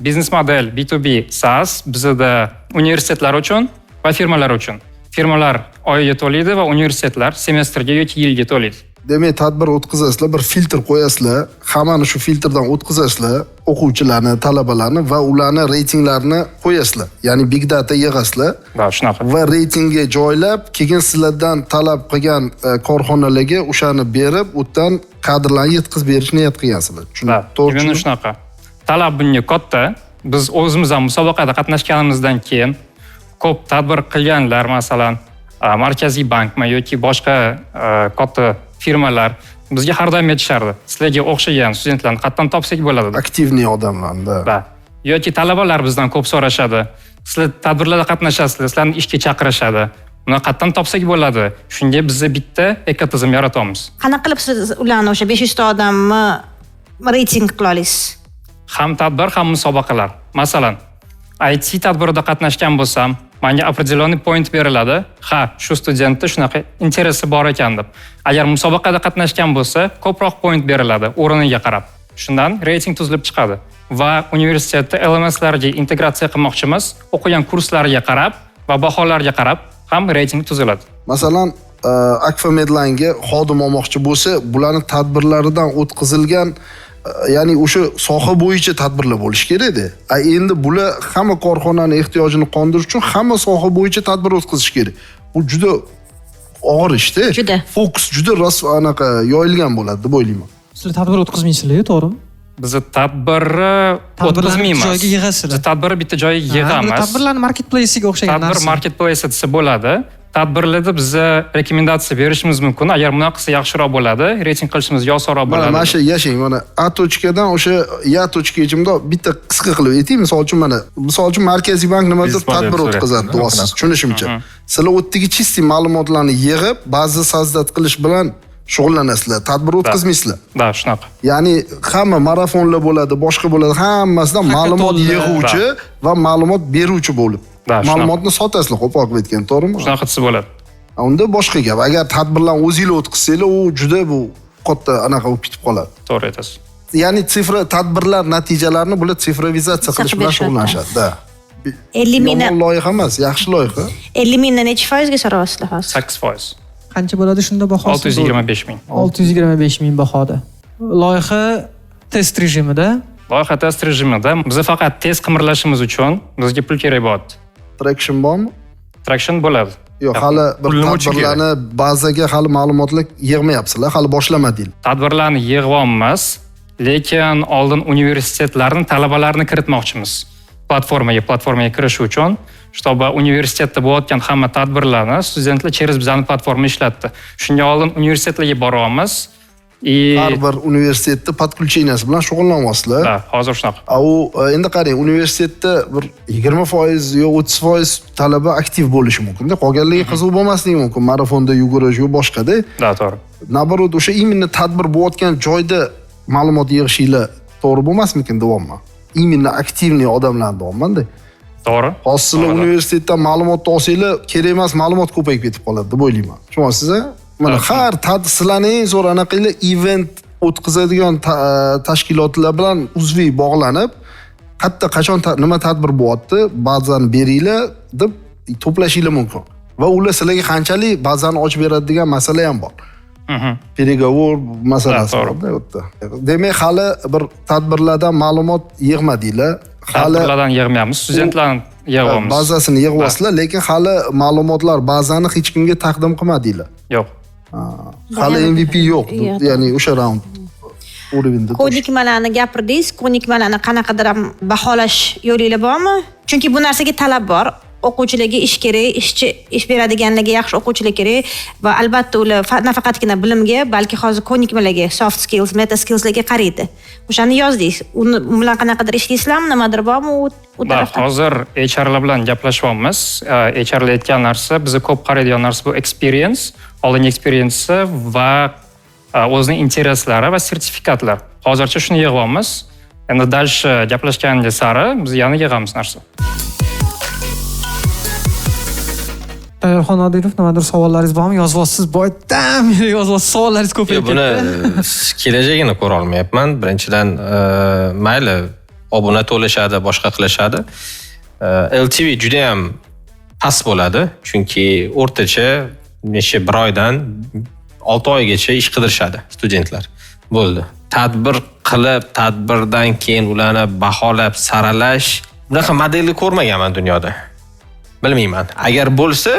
Biznes model B2B SaaS bizda universitetlar uchun va firmalar uchun. Firmalar oyiga to'laydi va universitetlar semestrga yoki yilga to'laydi. Demak, tadbir o'tkazasizlar, bir filtr qo'yasizlar, hammani shu filtrdan o'tkazasizlar, o'quvchilarni, talabalarni va ularni reytinglarini qo'yasizlar. Ya'ni big data yig'asizlar. Da, shunaqa. Va reytingga joylab, keyin sizlardan talab qilgan korxonalarga o'shani berib, u yerdan kadrlarni yetkazib berishni niyat qilgansizlar. To'g'ri, shunaqa. Talab bunga katta. Biz o'zimiz ham musobaqada qatnashganimizdan keyin ko'p tadbir qilganlar, masalan, Markaziy bankmi yoki boshqa katta firmalar bizga har doim aytishardi. Sizlarga o'xshagan studentlarni qayerdan topsak bo'ladi? Aktivniy odamlarni. Da. Yoki talabalar bizdan ko'p so'rashadi. Sizlar tadbirlarda qatnashasizlar, sizlarni ishga chaqirishadi. Uni qayerdan topsak bo'ladi? Shunga biz bitta ekotizim yaratamiz. Qanaqa qilib siz ularni o'sha 500 ta odamni reyting qila olasiz? Ham tadbir, ham musobaqalar. Masalan, IT tadbirida qatnashgan bo'lsam, menga определенный point beriladi. Ha, shu studentda shunaqa interesi bor ekan deb. Agar musobaqada qatnashgan bo'lsa, ko'proq point beriladi o'rniga qarab. Shundan reyting tuzilib chiqadi va universitetda LMSlarga integratsiya qilmoqchimiz, o'qigan kurslarga qarab va baholarga qarab ham reyting tuziladi. Masalan, Akfa Medlanga xodim olmoqchi bo'lsa, bularning tadbirlaridan o'tkazilgan, ya'ni o'sha soha bo'yicha tadbirlar bo'lishi kerak-da. Endi bular hamma korxonaning ehtiyojini qondirish uchun hamma soha bo'yicha tadbir o'tkazish kerak. Bu juda og'ir ishda. Fokus juda rost anaqa yoyilgan bo'ladi deb o'ylayman. Sizlar tadbir o'tkazmaysizlar, to'g'rimi? Biz tadbirni o'tkazmaymiz. Joyga yig'asizlar. Biz tadbirni bitta joyga yig'amiz. Tadbirlarni marketplace'iga o'xshagan narsa. Tadbir marketplace desa bo'ladi. Tadbirlarda biza rekomendatsiya berishimiz mumkin. Agar bunaqa qilsa yaxshiroq bo'ladi, reyting qilishimiz osonroq bo'ladi. Mana shu yashang, mana A tochkadan o'sha Y tochkagacha bundoq bitta qisqa qilib aytay. Misol uchun mana, misol uchun Markaziy bank nimadir tadbir o'tkazadi, deyapsiz, tushunishimcha. Sizlar u yerdagi чистый ma'lumotlarni yig'ib, ba'zi sazdat qilish bilan shug'ullanasizlar, tadbir o'tkazmaysizlar. Da, shunaqa. Ya'ni hamma marafonlar bo'ladi, boshqa bo'ladi, hammasidan ma'lumot yig'uvchi va ma'lumot beruvchi bo'lib. Ma'lumotni sotasizlar, qo'pol qilib aytgan, to'g'rimi? Shunaqa qilsa bo'ladi. Unda boshqa gap. Agar tadbirlarni o'zinglar o'tkazsanglar, u juda bu katta anaqa bo'lib ketib qoladi. To'g'ri aytasiz. Ya'ni sifra tadbirlar natijalarini bular sifrovizatsiya qilish bilan shug'ullanishadi, da. 50 mingdan loyiha emas, yaxshi loyiha. 50 mingdan necha foizga so'rayapsizlar hozir? 8%. Qancha bo'ladi shunda bahosi? 625 ming. 625 ming bahoda. Loyiha test rejimida. Loyiha test rejimida. Biz faqat tez qimirlashimiz uchun bizga pul kerak bo'ladi. Traction bormi? Traction bo'ladi. Yo'q, hali bir tadbirlarni bazaga hali ma'lumotlar yig'mayapsizlar, hali boshlamadinglar. Tadbirlarni yig'yapmiz, lekin oldin universitetlarni talabalarni kiritmoqchimiz. Platformaga kirish uchun, чтобы universitetda bo'layotgan hamma tadbirlarni studentlar через bizning platforma ishlatdi. Shunga oldin universitetlarga boryapmiz. Har bir universitetda podключенияsi bilan shug'ullanyapsizlar. Da, hozir shunaqa. U endi qarang, universitetda bir 20% yo 30% talaba aktiv bo'lishi mumkin-da, qolganligi qiziq bo'lmasligi mumkin, marafonda yugurish yo boshqada. Da, to'g'ri. Naborot o'sha именно tadbir bo'layotgan joyda ma'lumot yig'ishinglar to'g'ri bo'lmasmikin deyapman. Именно aktivniy odamlarni deyapman-da. To'g'ri. Hozir sizlar universitetdan ma'lumotni olsanglar, kerak emas ma'lumot ko'payib ketib qoladi deb o'ylayman. Tushunasizmi? Mana har sizlarning eng zo'r anaqanglar event o'tkazadigan tashkilotlar bilan uzviy bog'lanib, qatta qachon nima tadbir bo'lyapti, bazani beringlar deb to'plashinglar mumkin. Va ular sizlarga qanchalik bazani ochib beradi degan masala ham bor. Переговор masalasi bor-da u yerda. Demak, hali bir tadbirlardan ma'lumot yig'madinglar. Hali tadbirlardan yig'mayapmiz, studentlarni yig'yapmiz. Bazasini yig'yapsizlar, lekin hali ma'lumotlar bazani hech kimga taqdim qilmadinglar. Yo'q. Hali MVP yo'q, ya'ni o'sha raund уровеньda. Ko'nikmalarni gapirdingiz, ko'nikmalarni qanaqadir ham baholash yo'linglar bormi? Chunki bu narsaga talab bor. O'quvchilarga ish kerak, ishchi ish beradiganlarga yaxshi o'quvchilar kerak va albatta ular nafaqatgina bilimga, balki hozir ko'nikmalarga, soft skills, meta skillslarga qaraydi. O'shani yozdingiz. Uni bilan qanaqadir ishlaysizlarmi, nimadir bormi u tarafda? Hozir HRlar bilan gaplashyapmiz. HRlar aytgan narsa, biz ko'p qaraydigan narsa bu experience, oldingi experience va o'zining intereslari va sertifikatlar. Hozircha shuni yig'yapmiz. Endi дальше gaplashganga sari biz yana yig'amiz narsa. Tayyorxon Nodirov, nimadir savollaringiz bormi? Yozyapsiz, boydan beri yozyapsiz, savollaringiz ko'payib ketdi. Buni kelajagini ko'ra olmayapman. Birinchidan, mayli, obuna to'lashadi, boshqa qilishadi. LTV juda ham past bo'ladi, chunki o'rtacha necha bir oydan 6 oygacha ish qidirishadi studentlar. Bo'ldi. Tadbir qilib, tadbirdan keyin ularni baholab, saralash, bunaqa modelni ko'rmaganman dunyoda. Bilmayman. Agar bo'lsa,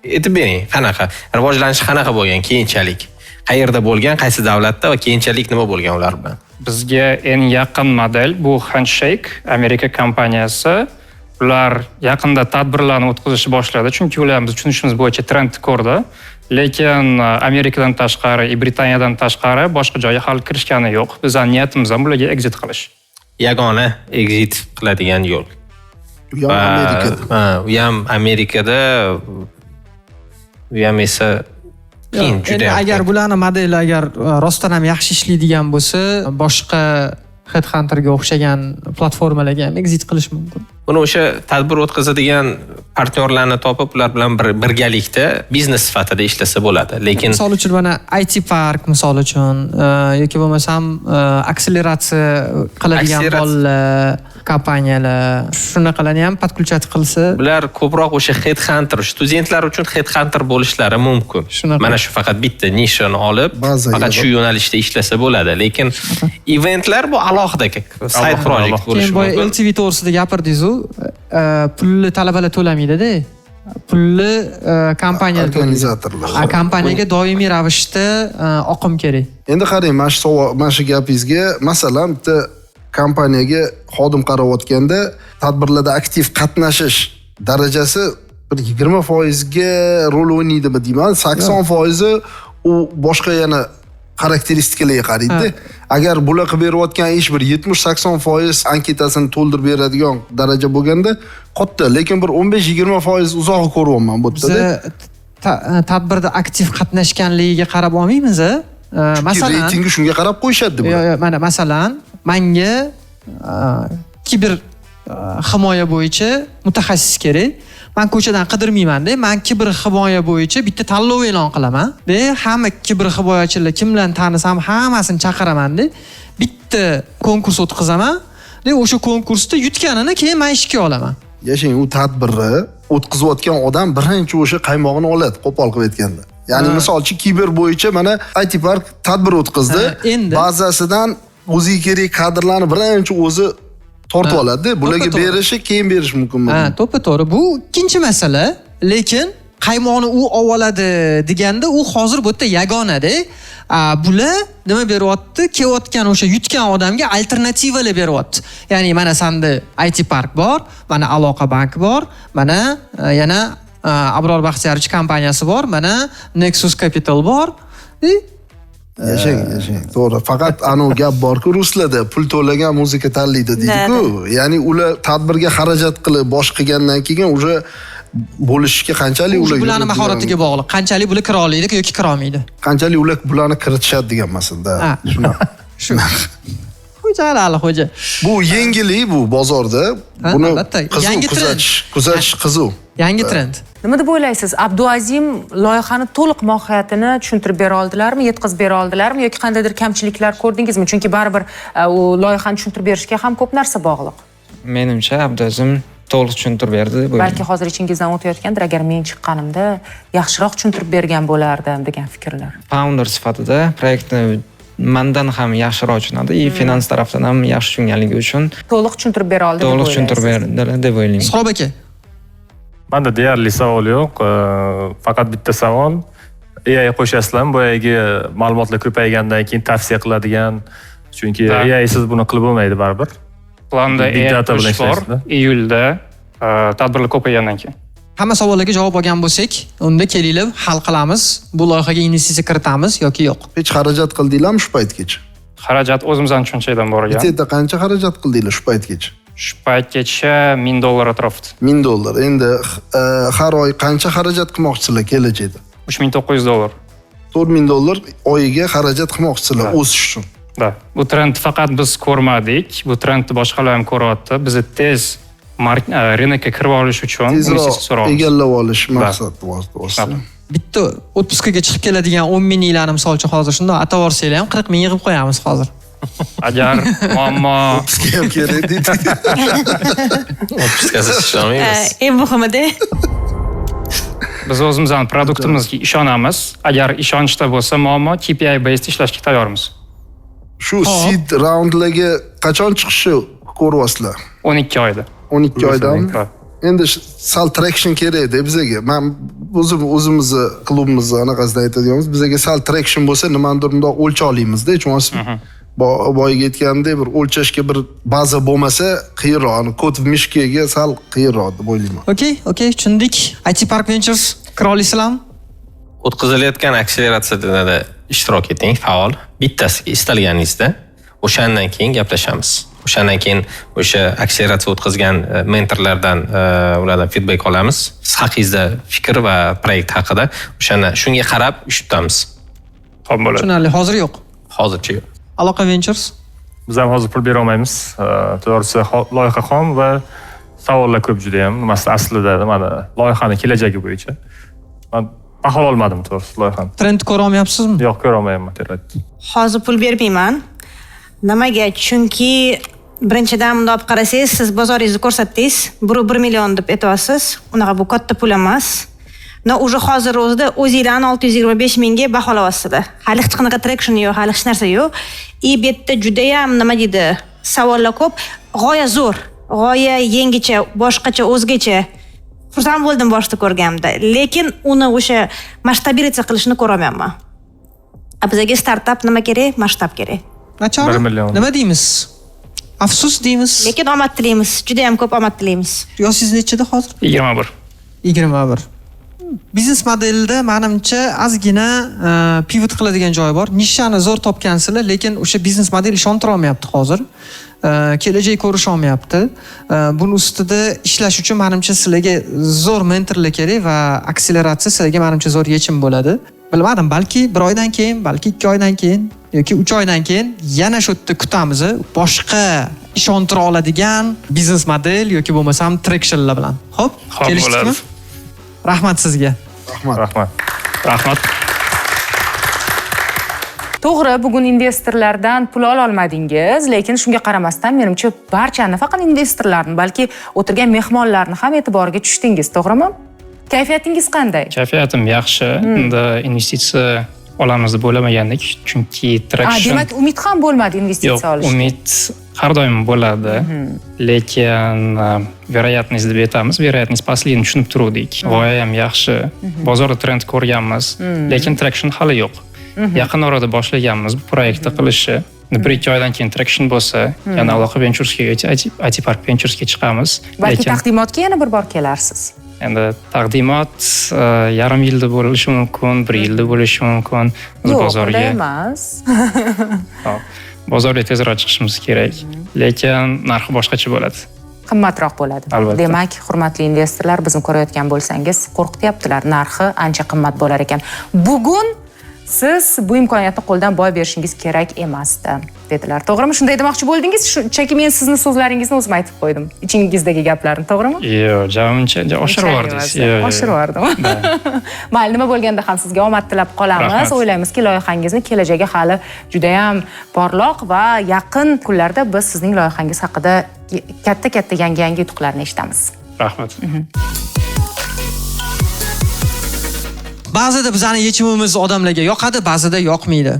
aytib bering, qanaqa rivojlanish qanaqa bo'lgan keyinchalik? Qayerda bo'lgan, qaysi davlatda va keyinchalik nima bo'lgan ular bilan? Bizga eng yaqin model bu Handshake, Amerika kompaniyasi. Ular yaqinda tadbirlarni o'tkazishni boshladi, chunki ular biz tushunishimiz bo'yicha trendni ko'rdi. Lekin Amerikadan tashqari, Britaniyadan tashqari boshqa joyga hali kirishgani yo'q. Bizning niyatimiz ham bularga exit qilish. Yagona exit qiladigan yo'l. U ham Amerikada. Ha, u ham Amerikada, u ham esa qiyin juda. Agar bularni modeli agar rostdan ham yaxshi ishlaydigan bo'lsa, boshqa Headhunterga o'xshagan platformalarga ham exit qilish mumkin. Buni o'sha tadbir o'tkazadigan partnyorlarni topib, ular bilan birgalikda biznes sifatida ishlasa bo'ladi. Lekin misol uchun mana IT Park misol uchun yoki bo'lmasam akseleratsiya qiladigan bolalar, kompaniyalar, shunaqalarni ham podключать qilsa, bular ko'proq o'sha Headhunter, studentlar uchun Headhunter bo'lishlari mumkin. Mana shu faqat bitta nishani olib, faqat shu yo'nalishda ishlasa bo'ladi. Lekin eventlar bu alohida side project bo'lishi mumkin. Boya LTV to'g'risida gapirdingiz-u, pulni talabalar to'lamaydi-da. Pulni kompaniya organizatorlar. Kompaniyaga doimiy ravishda oqim kerak. Endi qarang, mana shu savol, mana shu gapingizga, masalan, bitta kompaniyaga xodim qarayotganda tadbirlarda aktiv qatnashish darajasi bir 20% ga rol o'ynaydimi deyman, 80% u boshqa yana xarakteristikalarga qaraydi. Agar bular qilib berayotgan ish bir 70-80% anketasini to'ldirib beradigan daraja bo'lganda katta, lekin bir 15-20% uzog'i ko'ryapman bu yerda. Biz tadbirda aktiv qatnashganligiga qarab olmaymiz, a? Masalan, reytingi shunga qarab qo'yishadi bular. Yo'q, mana masalan, menga kiber himoya bo'yicha mutaxassis kerak. Men ko'chadan qidirmayman-da, men kiber himoya bo'yicha bitta tanlov e'lon qilaman. De, hamma kiber himoyachilar kim bilan tanisam hammasini chaqiraman-da. Bitta konkurs o'tkazaman. De, o'sha konkursda yutganini keyin men ishga olaman. Yashang, u tadbirni o'tkazayotgan odam birinchi o'sha qaymog'ini oladi, qo'pol qilib aytganda. Ya'ni misolchi kiber bo'yicha mana IT Park tadbir o'tkazdi. Bazasidan o'ziga kerak kadrlarni birinchi o'zi tortib oladi. Bularga berishi keyin berish mumkin. Ha, to'ppa-to'g'ri. Bu ikkinchi masala, lekin qaymoqni u oladi deganda u hozir bu yerda yagona-da. Bular nima beryapti? Kelayotgan o'sha yutgan odamga alternativalar beryapti. Ya'ni mana senda IT Park bor, mana Aloqa bank bor, mana yana Abror Baxtiyarovich kompaniyasi bor, mana Nexus Capital bor. Yashang, yashang. To'g'ri. Faqat anu gap borku, ruslarda pul to'lagan muzika tanlaydi deydi-ku. Ya'ni ular tadbirga xarajat qilib bosh qilgandan keyin уже bo'lishga qanchalik ular bularning mahoratiga bog'liq. Qanchalik bular kira oladi yoki kira olmaydi. Qanchalik ular bularni kiritishadi degan masalada. Shunaqa. Shu. Xo'ja, Ali xo'ja. Bu yengillik bu bozorda. Buni qiziq kuzatish qiziq. Yangi trend. Nima deb o'ylaysiz? Abduazim loyihani to'liq mohiyatini tushuntirib bera oldilarmi, yetkazib bera oldilarmi yoki qandaydir kamchiliklar ko'rdingizmi? Chunki baribir u loyihani tushuntirib berishga ham ko'p narsa bog'liq. Menimcha Abduazim to'liq tushuntirib berdi. Balki hozir ichingizdan o'tayotgandir, agar men chiqqanimda yaxshiroq tushuntirib bergan bo'lardim degan fikrlar. Founder sifatida proyektni mandan ham yaxshiroq tushunadi, finans tarafdan ham yaxshi tushunganligi uchun to'liq tushuntirib bera oldi. To'liq tushuntirib berdi deb o'ylayman. Suhrob aka. Menda deyarli savol yo'q, faqat bitta savol. AI qo'shasizlarmi? Boyagi ma'lumotlar ko'paygandan keyin tavsiya qiladigan, chunki AI siz buni qilib bo'lmaydi baribir. Planda AI qo'shish bor, iyulda tadbirlar ko'paygandan keyin. Hamma savollarga javob olgan bo'lsak, unda kelinglar hal qilamiz. Bu loyihaga investitsiya kiritamiz yoki yo'q. Hech xarajat qildinglarmi shu paytgacha? Xarajat o'zimizdan cho'nchakdan borgan. Bitta qancha xarajat qildinglar shu paytgacha? Shu paytgacha $1000 atrofida. $1000. Endi har oy qancha xarajat qilmoqchisizlar kelajakda? $3900. $4000 oyiga xarajat qilmoqchisizlar o'sish uchun. Da. Bu trend faqat biz ko'rmadik, bu trendni boshqalar ham ko'ryapti. Biz tez rынокka kirib olish uchun investitsiya so'raymiz. Egallab olish maqsad vositasi. Bitta otpuskaga chiqib keladigan 10 mingliklarni misol uchun hozir shundoq atab yuborsanglar ham 40 ming yig'ib qo'yamiz hozir. Agar muammo otpuska ham kerak deydi. Otpuskasiz ishlamaymiz. Eng muhimi-da. Biz o'zimizning produktimizga ishonamiz. Agar ishonchda bo'lsa muammo, KPI based ishlashga tayyormiz. Shu seed roundlarga qachon chiqishi ko'ryapsizlar? 12 oyda. 12 oydami? Endi sal traction kerak-da bizga. Men o'zimizni klubimizni anaqasidan aytadiganmiz. Bizga sal traction bo'lsa, nimanidir bundoq o'lcha olamizda, tushunasizmi? Boyga aytgandek bir o'lchashga bir baza bo'lmasa qiyinroq, ani kod в mishkaga sal qiyinroq deb o'ylayman. Okey, okey, tushundik. IT Park Ventures kira olasizlarmi? O'tkazilayotgan akseleratsiyada ishtirok eting, faol. Bittasiga istalganingizda, o'shandan keyin gaplashamiz. O'shandan keyin o'sha akseleratsiya o'tkazgan mentorlardan ulardan feedback olamiz. Siz haqingizda fikr va proyekt haqida o'shanda shunga qarab ish tutamiz. Xo'p bo'ladi. Tushunarli, hozir yo'q. Hozircha yo'q. Aloqa Ventures. Biz ham hozir pul bera olmaymiz. To'g'risi loyiha xom va savollar ko'p juda ham. Nimasi aslida mana loyihani kelajagi bo'yicha. Men bahola olmadim to'g'risi loyihani. Trend ko'ra olmayapsizmi? Yo'q, ko'ra olmayapman. Hozir pul bermayman. Nimaga? Chunki birinchidan bundoq olib qarasangiz, siz bozoringizni ko'rsatdingiz, 1 million deb aytyapsiz. Unaqa bu katta pul emas. No, уже hozir o'zida o'zinglarni 625 mingga baholayapsizlar. Hali hech qanaqa traction yo'q, hali hech narsa yo'q. И bu yerda juda ham nima deydi, savollar ko'p. G'oya zo'r, g'oya yangicha, boshqacha, o'zgacha. Xursand bo'ldim boshida ko'rganimda, lekin uni o'sha masshtabiratsiya qilishini ko'ra olmayapman. A bizga startap nima kerak? Masshtab kerak. Nachor? Nima deymiz? Afsus deymiz. Lekin omad tilaymiz. Juda ham ko'p omad tilaymiz. Yoshingiz nechida hozir? 21. 21. Biznes modelida menimcha ozgina pivot qiladigan joyi bor. Nishani zo'r topgansizlar, lekin o'sha biznes model ishontira olmayapti hozir. Kelajak ko'rish olmayapti. Buni ustida ishlash uchun menimcha sizlarga zo'r mentorlar kerak va akseleratsiya sizlarga menimcha zo'r yechim bo'ladi. Bilmadim, balki 1 oydan keyin, balki 2 oydan keyin yoki 3 oydan keyin yana shu yerda kutamiz. Boshqa ishontira oladigan biznes model yoki bo'lmasam tractionlar bilan. Xo'p, kelishdikmi? Rahmat sizga. Rahmat. Rahmat. Rahmat. To'g'ri, bugun investorlardan pul ola olmadingiz, lekin shunga qaramasdan menimcha barchani, faqat investorlarni, balki o'tirgan mehmonlarni ham e'tiboriga tushdingiz, to'g'rimi? Kayfiyatingiz qanday? Kayfiyatim yaxshi. Endi investitsiya olamiz deb o'ylamagandik, chunki traction. Demak, umid ham bo'lmadi investitsiya olishga. Yo'q, umid har doim bo'ladi. Lekin вероятность deb aytamiz, вероятность pastligini tushunib turuvdik. G'oya ham yaxshi. Bozorda trend ko'rganmiz, lekin traction hali yo'q. Yaqin orada boshlaganmiz bu proyektni qilishni. 1-2 oydan keyin traction bo'lsa, yana Aloqa Venturesga yoki IT Park Venturesga chiqamiz. Balki taqdimotga yana bir bor kelarsiz. Endi taqdimot yarim yilda bo'lishi mumkin, 1 yilda bo'lishi mumkin. Biz bozorga emas. Bozorga tezroq chiqishimiz kerak, lekin narxi boshqacha bo'ladi. Qimmatroq bo'ladi. Demak, hurmatli investorlar, bizni ko'rayotgan bo'lsangiz, qo'rqityaptilar, narxi ancha qimmat bo'lar ekan. Bugun siz bu imkoniyatni qo'ldan boy berishingiz kerak emasdi, dedilar. To'g'rimi? Shunday demoqchi bo'ldingiz? Shunchaki men sizni so'zlaringizni o'zim aytib qo'ydim. Ichingizdagi gaplarni, to'g'rimi? Yo'q, uncha oshirib yubordingiz. Oshirib yubordim. Mayli, nima bo'lganda ham sizga omad tilab qolamiz. O'ylaymizki, loyihangizni kelajagi hali juda ham porloq va yaqin kunlarda biz sizning loyihangiz haqida katta-katta yangi-yangi yutuqlarni eshitamiz. Rahmat. Ba'zida bizning yechimimiz odamlarga yoqadi, ba'zida yoqmaydi.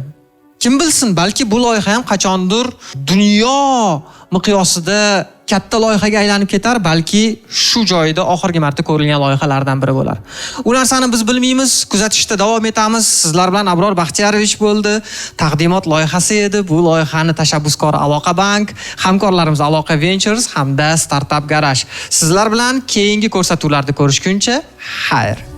Kim bilsin, balki bu loyiha ham qachondir dunyo miqyosida katta loyihaga aylanib ketar, balki shu joyda oxirgi marta ko'rilgan loyihalardan biri bo'lar. U narsani biz bilmaymiz, kuzatishda davom etamiz. Sizlar bilan Abror Baxtiyarovich bo'ldi. Taqdimot loyihasi edi. Bu loyihani tashabbuskori Aloqa Bank, hamkorlarimiz Aloqa Ventures hamda Startup Garage. Sizlar bilan keyingi ko'rsatuvlarda ko'rishguncha xayr.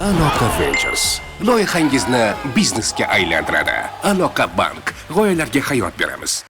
Aloqa Ventures loyihangizni biznesga aylantiradi. Aloqa Bank g'oyalarga hayot beramiz.